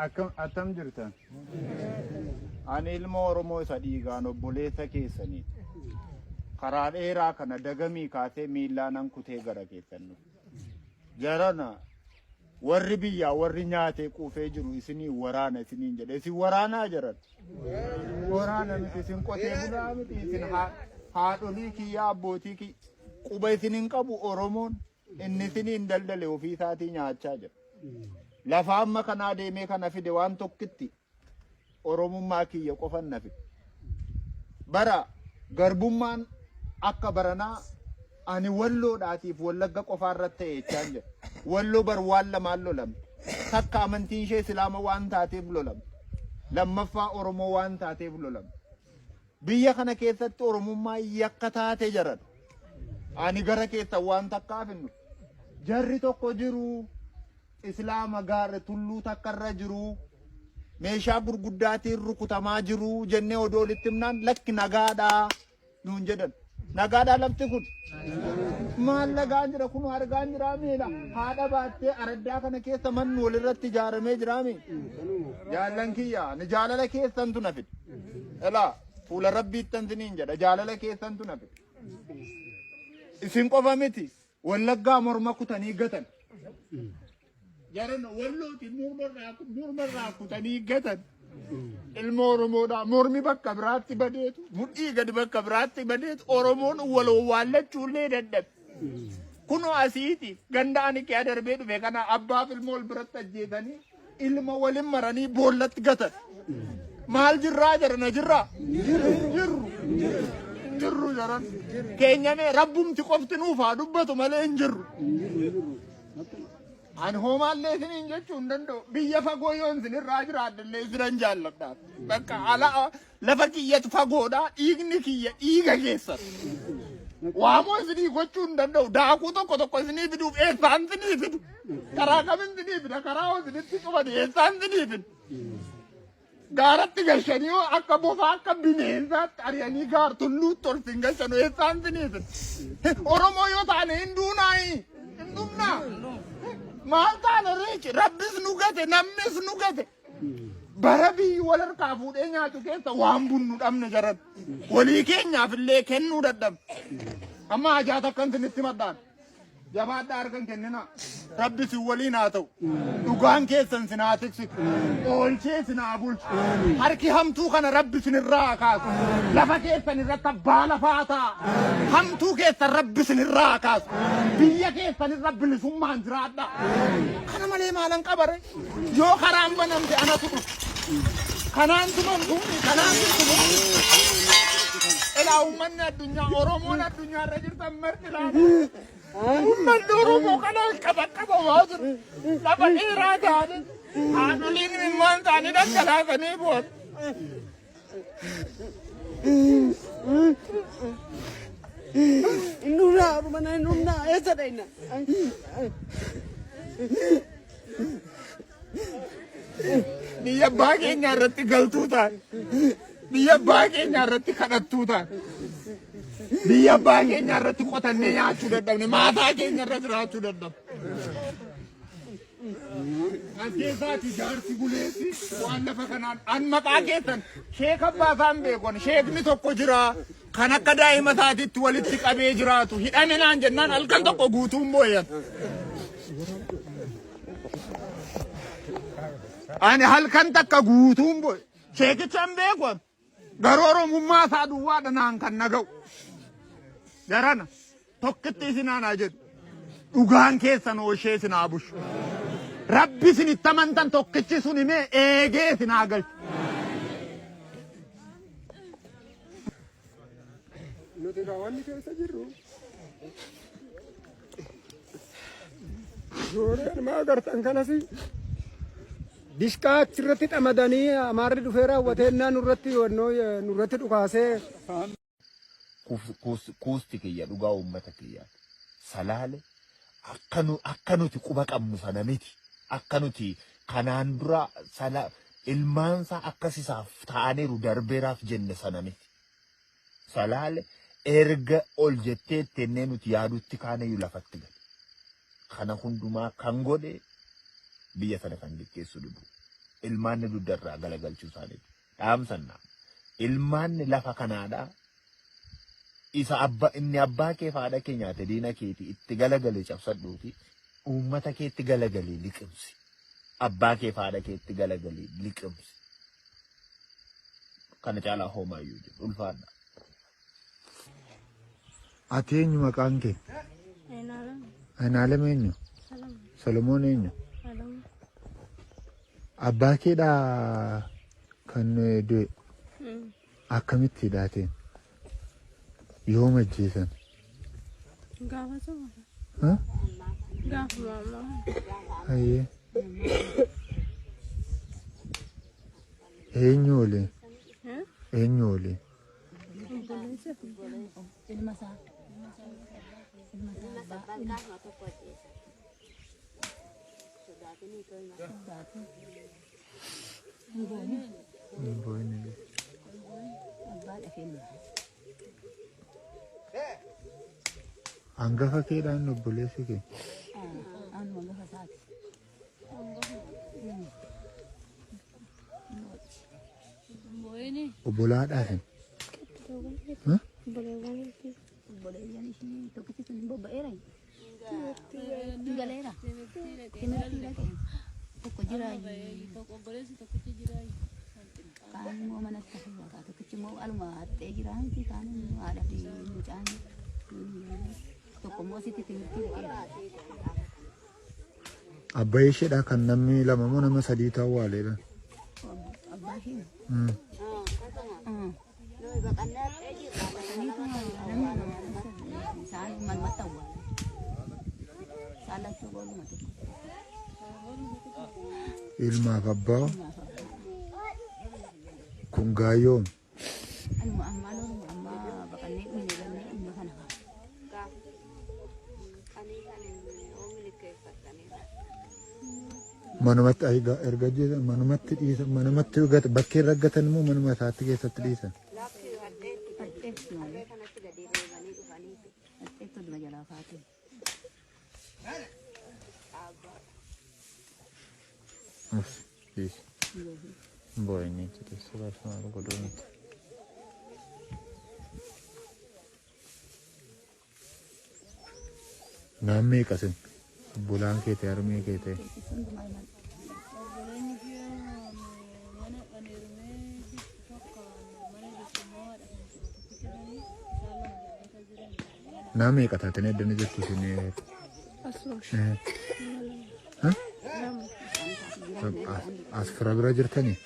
Akkam attam jirtan? Ani ilma Oromoo isa dhiigaan obboleessa keessaniiti. Karaa dheeraa kana dagamii kaasee miillaanan kutee gara keessan dhufe. Jarana warri biyyaa warri nyaatee quufee jiru isinii waraana isiniin jedhe. Isin waraanaa jaran? Waraana miti isin qotee bulaa miti isin haadholii kiyyaa abbootii kiyya quba isin hin qabu Oromoon inni isiniin daldale ofii isaatii nyaachaa jira. Lafa amma kanaa deemee kana fide waan tokkitti Oromummaa kiyya qofan na fide. Bara garbummaan akka baranaa ani walloodhaatiif wallagga qofaa irratti ta'e jechaan jira. Walloo bar waan lamaan lolamte. Takka amantiin ishee Islaama waan taateef lolamte. Lammaffaa Oromoo waan taateef lolamte. Biyya kana keessatti Oromummaan yakka taate jaran. Ani gara keessan waan takkaaf hin dhufu. Jarri tokko jiru Islaama gaara tulluu takka irra jiru meeshaa gurguddaatiin rukutamaa jiru jennee odoo walitti himnaan lakki nagaadhaa nuun jedhan. Nagaadhaa lafti kun. Maal nagaan jira kun argaan jira miila. Haadha baattee araddaa kana keessa manni walirratti ijaaramee jira mi. Jaallan kiyya ni jaalala keessantu na fide. Elaa fuula rabbiittan siniin jedha jaalala keessantu na fide. Isin qofa miti wallaggaa morma kutanii gatan. Jaran wallooti mormarraa kutanii gatan. Ilma Oromoodhaa mormi bakka biraatti badeetu mudhii gadi bakka biraatti badeetu Oromoon wal owwaallachuullee dadhabe. Kunoo asiiti ganda ani kee darbee dhufe kana abbaaf ilma wal biratti ajjeesanii ilma walin maranii boollatti gatan. Maal jirraa jarana jirraa? Hin jirru. Hin jirru jaran. Keenyamee rabbumti qofti nuuf haa dubbatu malee hin jirru. Ani hoomaallee isiniin jechuu hin danda'u. Biyya fagoo yoon isinirraa jiraadhellee isinan jaalladha. Bakka ala lafa kiyyatu fagoodha. Dhiigni kiyya dhiiga keessan. Waamoo isinii gochuu hin danda'u. Daakuu tokko tokko isinii fiduuf eessaan isinii fidu? Karaa kamin isinii fida? Karaa hoo isinitti cufani eessaan isinii fidu? Gaaratti gashanii hoo akka bofaa akka bineensaatti ari'anii gaar tulluutti ol sin gashanu eessaan isinii fidu? Oromoo yoo taane hin duunaayi? Hin dhumnaa? Maal taane reechi? Rabbis nu gate, namnis nu gate. Bara biyyi wal harkaa fuudhee nyaatu keessa waan bunnu dhabne jaran. Walii keenyaaf illee kennuu dadhabne. Amma hajaa takkan isinitti madhaan. Jabaadhaa harka hin kenninaa. Rabbi isin waliin haa ta'u. Dhugaan keessan sin haa tiksitu. Oolchee isin haa bulchu. Harki hamtuu kana Rabbi isin irraa haa kaasu. Lafa keessan irratti abbaa lafaa ta'a. Hamtuu keessan Rabbi isin irraa haa kaasu. Biyya keessan irra bilisummaan jiraadhaa. Kana malee maalan qabare? Yoo karaan banamte anatu dhufa. Kanaan tumamtuuni, kanaan tumamtuuni. Ilaa uummanni addunyaa, Oromoon addunyaa irra jirtan marti ilaala. Uummanni Oromoo kanaan qaba qabamaa jiru. Lafa dheeraa ta'anii haadholiin ilmaan isaanii dhangalaasanii bu'an. Hin dhumnaa, dhumana hin dhumnaa, eessa dhayna? Biyya abbaa keenyaa irratti galtuu taane. Biyya abbaa keenyaa irratti kadhattuu taane. Biyya abbaa keenyaa irratti qotannee nyaachuu dadhabne. Maataa keenya irra jiraachuu dadhabne. As keessaati jaarsi buleessi waan lafa kanaan an maqaa keessan sheeka abbaa isaan beekon sheekni tokko jira kan akka daa'ima isaatiitti walitti qabee jiraatu hidhame naan jennaan halkan tokko guutuun booyan. Ani halkan takka guutuun booye sheekicha hin beeku an. Garuu Oromummaa isaa duwwaadha naan kan naga'u. Jarana tokkitti isin aanaa jedhu. Dhugaan keessan ooshee isin haa bushu. Rabbi isin itti amantan tokkichi sun himee eegee isin haa galchu. Nuti egaa wanni keessa jirru Ijoolleen maa agartan kanas dishqaa achirratti xamadanii amaarri dhufee raawwatee innaa nurratti wannoo nurratti dhukaasee. Kuusti kiyya dhugaa uummata kiyyaati. Salaale akka nu akka nuti quba qabnu sana miti. Akka nuti kanaan dura sala ilmaansaa akkas isaaf ta'aniiru darbeeraaf jenne sana miti. Salaale erga ol jettee itti nuti yaadutti kaaneyyuu lafatti gale. Kana hundumaa kan godhe biyya sana kan geggeessu dhibu. Ilmaanni dugdarraa galagalchuu isaaniiti. Dhaamsannaa. Ilmaanni lafa kanaadhaa isa abba inni abbaa kee fi haadha kee nyaate diina keeti itti galagalee cabsadhuuti uummata keetti galagalee liqimsi. Abbaa kee fi haadha keetti galagalee liqimsi. Kana caalaa homaayyuu jedhu ulfaadha. Ati eenyu maqaan kee? Aynaalem eenyu? Solomoon eenyu? Abbaa keedhaa kan du'e akkamitti hidhaateen? Yoom ajjeesan? Gaafa sama. Ha? Gaafuma ammaa. Hayyee. Eenyu waliin? Eenyu waliin? Obboleessa. Ilma isaa. Ilma isaa abbaa. Hin boo'in. Abbaa dhafee Hangafa keedhaan obboleessi kee? Anuma gafa isaati. Obbolaadhaaf. Obboleeyyan ishii tokkichi sun hin bobba'eera. Hin galeera. Timirtii dhaqe. Tokko jira. Kaan immoo manatti hafe waaqaa tokkichi immoo aluma haxxee jira miti kaan immoo haadha fi mucaan tokko immoo asitti timirtii dhaqeera. Abbaa isheedha kan namni lama moo nama sadii ta'u waaleedha. Abbaa ishee. Isaan manumatti awwaalan. Isaan lachuu booluma tokko. Ilmaaf abbaa kun gaayyoom. Anuma ammaa loonuma ammaa baqannee dhumne gannee dhumne kana fa'a. Manumatti erga ajjeesan manumatti dhiisan manumatti gata bakkee irra gatan immoo manuma isaatti keessatti dhiisan. Hadheetti malee. Hadheetti oduma jalaa kaatee. Uff, dhiisi. Boo'inni keessa baasuu godhuu miti. Naan meeqa sin? Obbolaan kee ta'e harmee kee ta'e. Naan meeqa taatanii addana jirtu isin? Asuma. As fira bira jirtanii?